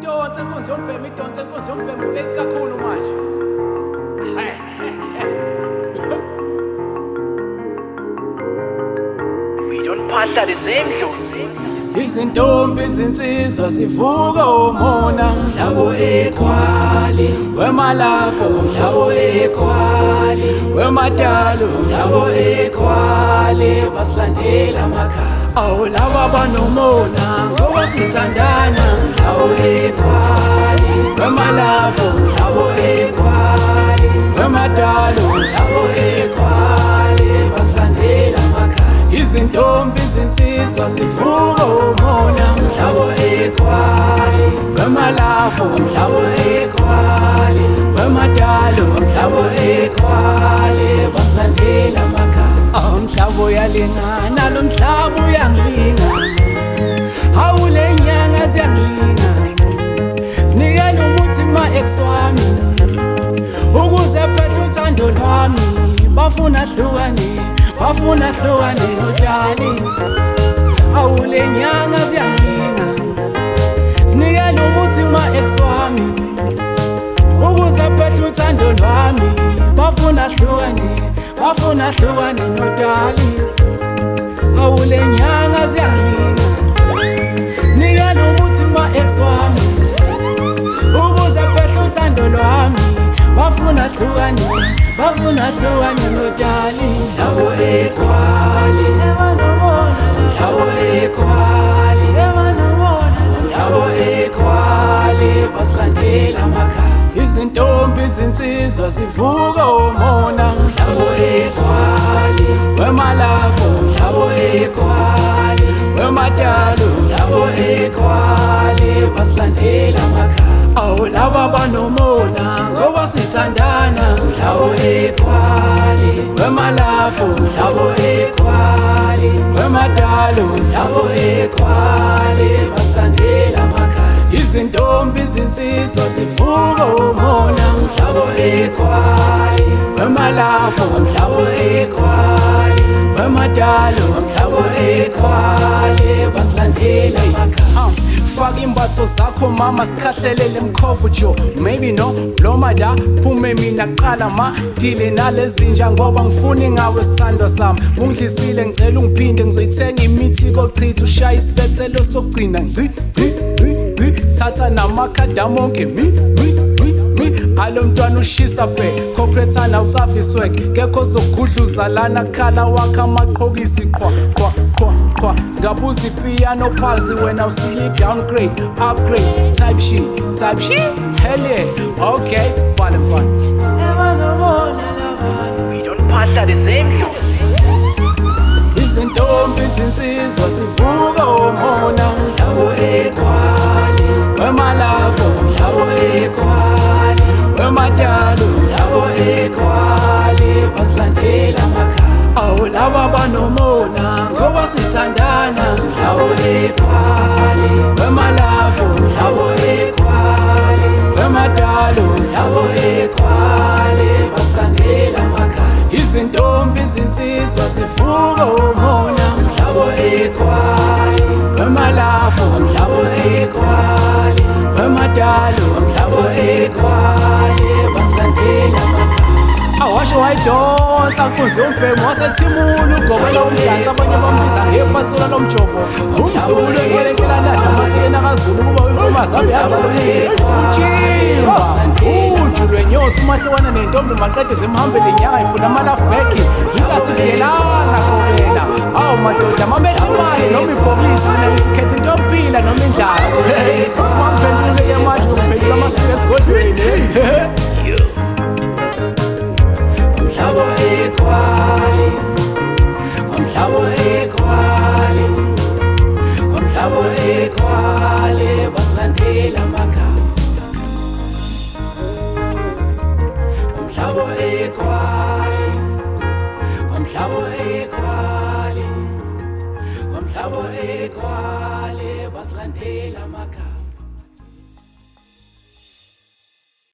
Idonse inkunzi yombhemu, idonse inkunzi yombhemu, late kakhulu manje. We don't phahla the same dlozi. Izintombi izinsizwa zivuka umona Mhlabo ekhwali, wemalavo mhlabo ekhwali, wematalo mhlabo ekhwali, basilandela amakhaya. Awu laba banomona ngoba sithandana Mhlabo ekhwali, wemalavo mhlabo ekhwali, wematalo mhlabo ekhwali, basilandela amakhaya. Izintombi izinsizwa zivuka umona Mhlabo ekhwali, wemalavo mhlabo ekhwali, wematalo mhlabo ekhwali, basilandela amakhaya. Awu mhlaba uyalingana lo mhlaba uyangilinga, hawu le nyanga ziyangilinga, zinikela umuthi ma-ex wami ukuze phehle uthando lwami. Bafuna hlukane, bafuna hlukane nodali. Awu le nyanga ziyangilinga, zinikela umuthi ma-ex wami ukuze phehle uthando lwami. Bafuna hlukane, bafuna hlukane nodali. Awu le nyanga ziyangilinga, zinikela umuthi ma-ex wami ukuze phehle uthando lwami. Bafuna hlukane, bafuna hlukane nodali. Mhlabo ekhwali, mhlabo ekhwali, mhlabo ekhwali, basilandela amakhaya. Izintombi izinsizwa zivuka umona Mhlabo ekhwali, wemalavo mhlabo ekhwali, wematalo mhlabo ekhwali, basilandela amakhaya. Awu laba banomona ngoba sithandana Mhlabo ekhwali, wemalavo mhlabo ekhwali, wematalo mhlabo ekhwali, basilandela amakhaya. Izintombi izinsizwa zivuka umona Mhlabo ekhwali, wemalavo mhlabo ekhwali, wematalo mhlabo ekhwali, basilandela amakhaya. Faka imbatho zakho mama, sikhahlelele mkhovu jo maybe no loma da phume mina kuqala ma dile nalezinja ngoba ngifuni ngawe sithandwa sami. Ungidlisile ngicela ungiphinde, ngizoyithenga imithi kochitha ushaya isibethelo sokugcina ngci ngci ngci ngci, thatha namakhadi amonke mi mi mi mi. Alo mntwana ushisa bhe corporate ucafa iswag kekho ozogudluza lana khala wakha amaqhokisi qhwa qhwa qhwa qhwa. Singabuza ipiyano pulse wena usiyi downgrade upgrade type shit type shit hell yeah okay fine fine. We don't phahla the same dlozi. Izintombi izinsizwa zivuka umona Mhlabo ekhwali, wemalavo mhlabo ekhwali, wematalo mhlabo ekhwali, basilandela amakhaya. Awu laba banomona ngoba sithandana Mhlabo ekhwali, wemalavo mhlabo ekhwali, wematalo mhlabo ekhwali, basilandela amakhaya. Izintombi izinsizwa zivuka umona Mhlabo ekhwali, wemalavo mhlabo ekhwali, wematalo mhlabo ekhwali, basilandela amakhaya. Awasho wayidonsa nkunzi yombhemu wasethimula ugobela umdansi, abanye bambiza ngephathula lomjovo umzukulu enkelekela nadla masekena kaZulu kuba winkomazabe yazalulile utshimba uju lwenyosi umahlukana nentombi maqede zimhambele inyanga ifuna ama-love back zithi asidelanga gobela. Awu madoda mabethi imali noma ibhokisi, mina ngithi ukhetha into yokuphila noma indlala. Uthi mamphendule-ke manje, uzomphendula masifika esigodlweni.